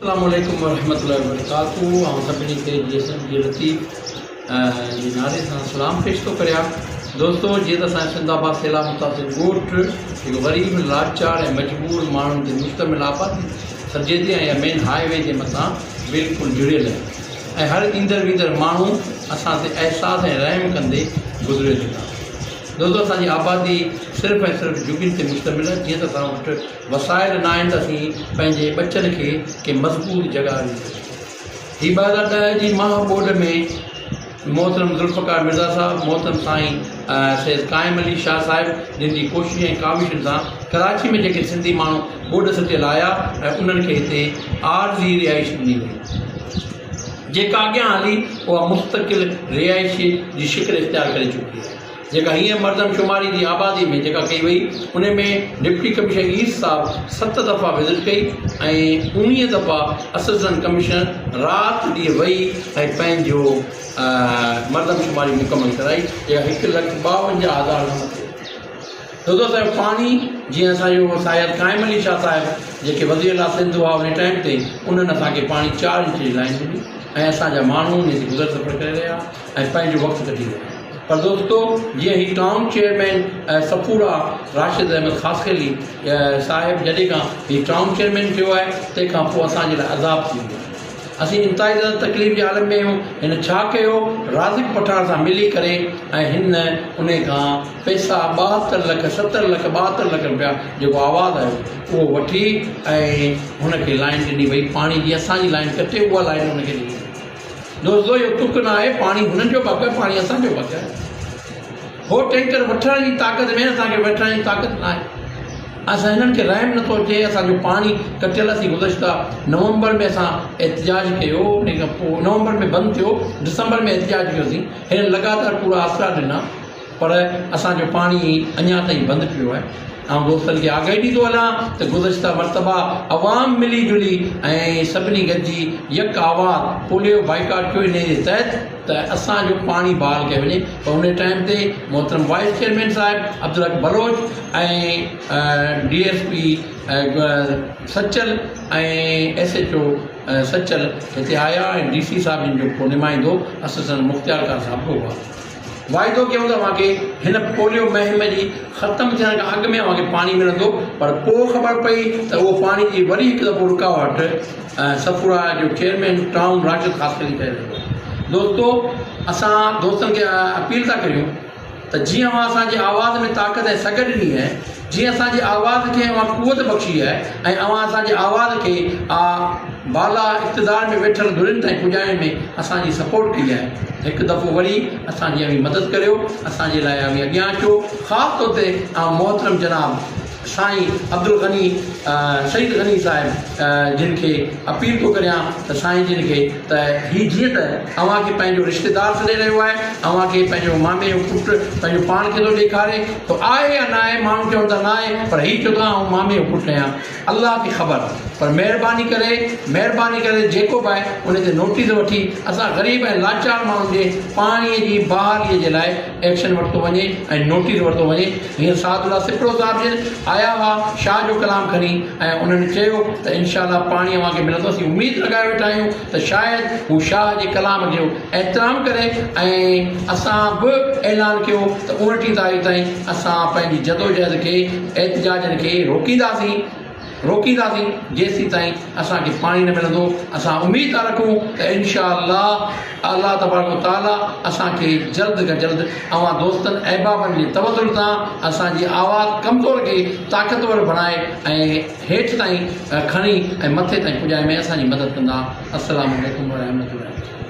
السلام عليڪم ورحمة الله وبرڪاته آئون سڀني کي جي ايس ايم جي لطيف جي نالي سان سلام پيش ٿو ڪريان دوستو جيئن ته اسان سنڌ آباد سيلاب متاثر ڳوٺ هڪ غريب لاچار ۽ مجبور ماڻهن تي مشتمل آبادي سڏجي ٿي ۽ اها مين هاء وي جي مٿان بلڪل جڙيل آهي ۽ هر ايندڙ ويندڙ ماڻهو اسان تي احساس ۽ رحم ڪندي گذري ٿو دوستو اسان جي آبادي صرف ۽ صرف جهڳين تي مشتمل آهي جيئن ته اسان وٽ وسائل نه آهن ته اسين پنهنجي ٻچن کي ڪي مضبوط جڳهه ڏئي سگهون. هي 2010 جي مها ٻوڏ ۾ محترم ذوالفقار مرزا صاحب، محترم سائين سيد قائم علي شاهه صاحب جن جي ڪوشش ۽ ڪاوشن سان ڪراچي ۾ جيڪي سنڌي ماڻهو ٻوڏ سٽيل آيا ۽ انهن کي هتي عارضي رهائش ڏني وئي جيڪا اڳيان هلي اها مستقل رهائش جي شڪل اختيار ڪري چڪي آهي. جيڪا هينئر مردم شماري جي آبادي ۾ جيڪا ڪئي وئي ان ۾ ڊپٽي ڪمشنر ايسٽ صاحب ست دفعا وزٽ ڪئي ۽ 19 دفعا اسسٽنٽ ڪمشنر رات ڏينهن وئي ۽ پنهنجو مردم شماري مڪمل ڪرائي جيڪا هڪ لک ٻاونجاهه هزار کان مٿي دوستو اسان جو پاڻي جيئن اسان جو سيد قائم علي شاهه صاحب جيڪي وزير اعليٰ سنڌ هئا ان ٽائيم تي انهن اسان کي پاڻي چار انچ جي لائين ڏني ۽ اسان جا ماڻهو ان تي گذر سفر ڪري رهيا ۽ پنهنجو وقت ڪڍي رهيا پر دوستو جيئن هي ٽائون چيئرمين صفورا راشد احمد خاصخيلي صاحب جڏهن کان هي ٽائون چيئرمين ٿيو آهي تنهن کان پوء اسان جي لاء عذاب ٿي ويو آهي اسين انتهائي زياده تڪليف جي عالم ۾ آهيون هن ڇا ڪيو رازق پٺاڻ سان ملي ڪري ۽ هن انهي کان پئسا 72 لک 70 لک 72 لک روپيا جيڪو آواز آيو اهو وٺي ۽ هن کي لائين ڏني وئي پاڻي جي اسان جي لائين ڪٽي اها لائين هن کي ڏني وئي دوستو اهو تڪ نه آهي پاڻي هنن جو به حق آهي پاڻي اسان جو به حق آهي هو ٽينڪر وٺڻ جي طاقت ۾ اسان کي وٺڻ جي طاقت نه آهي اسان هنن کي رحم نٿو اچي اسان جو پاڻي ڪٽيل اسين گذشته نومبر ۾ اسان احتجاج ڪيو ان کان پوء نومبر ۾ بند ٿيو ڊسمبر ۾ احتجاج ڪيوسين هنن لڳاتار پورا آسرا ڏنا پر اسان جو پاڻي اڃا تائين بند پيو آهي. آئون دوستن کي آگاهي ڏيندو هلان ته گذشته مرتبه عوام ملي جلي ۽ سڀني گڏجي يڪ آواز پوليو بائيڪاٽ ڪيو انهي جي تحت ته اسان جو پاڻي بحال ڪيو وڃي پر انهي ٽائيم تي محترم وائيس چيئرمين صاحب Abdulhaq Baloch ۽ D S P Sachal ۽ S H O Sachal هتي آيا ۽ ڊي سي صاحب جن جو ڪو نمائندو اسسٽنٽ مختيارڪار صاحب به هئا. واعدو ڪيون ته اوهان کي هن پوليو مهم جي ختم ٿيڻ کان اڳ ۾ اوهان کي پاڻي ملندو پر پوء خبر پئي ته اهو پاڻي جي وري هڪ دفعو رڪاوٽ صفورا جو چيئرمين ٽائون راشد خاصخيلي ڪري رهيو آهي دوستو اسان دوستن کي اپيل ٿا ڪريون ته جيئن اوهان اسان جي آواز ۾ طاقت ۽ سگهه ڏني آهي جيئن اسان جي آواز کي اوهان قوت بخشي آهي ۽ اوهان اسان جي آواز کي بالا اقتدار ۾ ويٺل ڌرين تائين پڄائڻ ۾ اسان جي سپورٽ ڪئي آهي هڪ دفعو وري اسان جي اوهين مدد ڪريو اسان جي لاء اوهين اڳيان اچو خاص طور تي آئون محترم جناب سائين عبدالغني سعيد غني صاحب جن کي اپيل ٿو ڪريان ته سائين جن کي ته هي جيئن ته اوهان کي پنهنجو رشتيدار سڏي رهيو آهي اوهان کي پنهنجو مامي جو پٽ پنهنجو پاڻ کي ٿو ڏيکاري ته آهي يا نه آهي ماڻهو چون ٿا نه آهي پر هي چئو ٿو آئون مامي جو پٽ آهيان الله کي خبر پر مهرباني ڪري مهرباني ڪري جيڪو به آهي ان تي نوٽيس وٺي اسان غريب ۽ لاچار ماڻهن جي پاڻي جي بحالي جي لاء ايڪشن ورتو وڃي ۽ نوٽيس ورتو وڃي هينئر سعد الله سپرو صاحب جن آيا هئا شاهه جو ڪلام کڻي ۽ انهن چيو ته انشاء الله پاڻي اوهان کي ملندو اسين اميد لڳائي ويٺا آهيون ته شايد هو شاهه جي ڪلام جو احترام ڪري ۽ اسان به اعلان ڪيو ته 29 تاريخ تائين اسان پنهنجي جدوجهد کي احتجاجن کي روڪينداسين روڪينداسين جيسيتائين اسان کي پاڻي نه ملندو اسان اميد ٿا رکون ته انشاء الله الله تبارڪ و تعالي اسان کي جلد کان جلد اوهان دوستن احبابن جي توسل سان اسان جي آواز ڪمزور کي طاقتور بڻائي ۽ هيٺ تائين کڻي ۽ مٿي تائين پڄائڻ ۾ اسان جي مدد ڪندا السلام عليڪم ورحمة الله.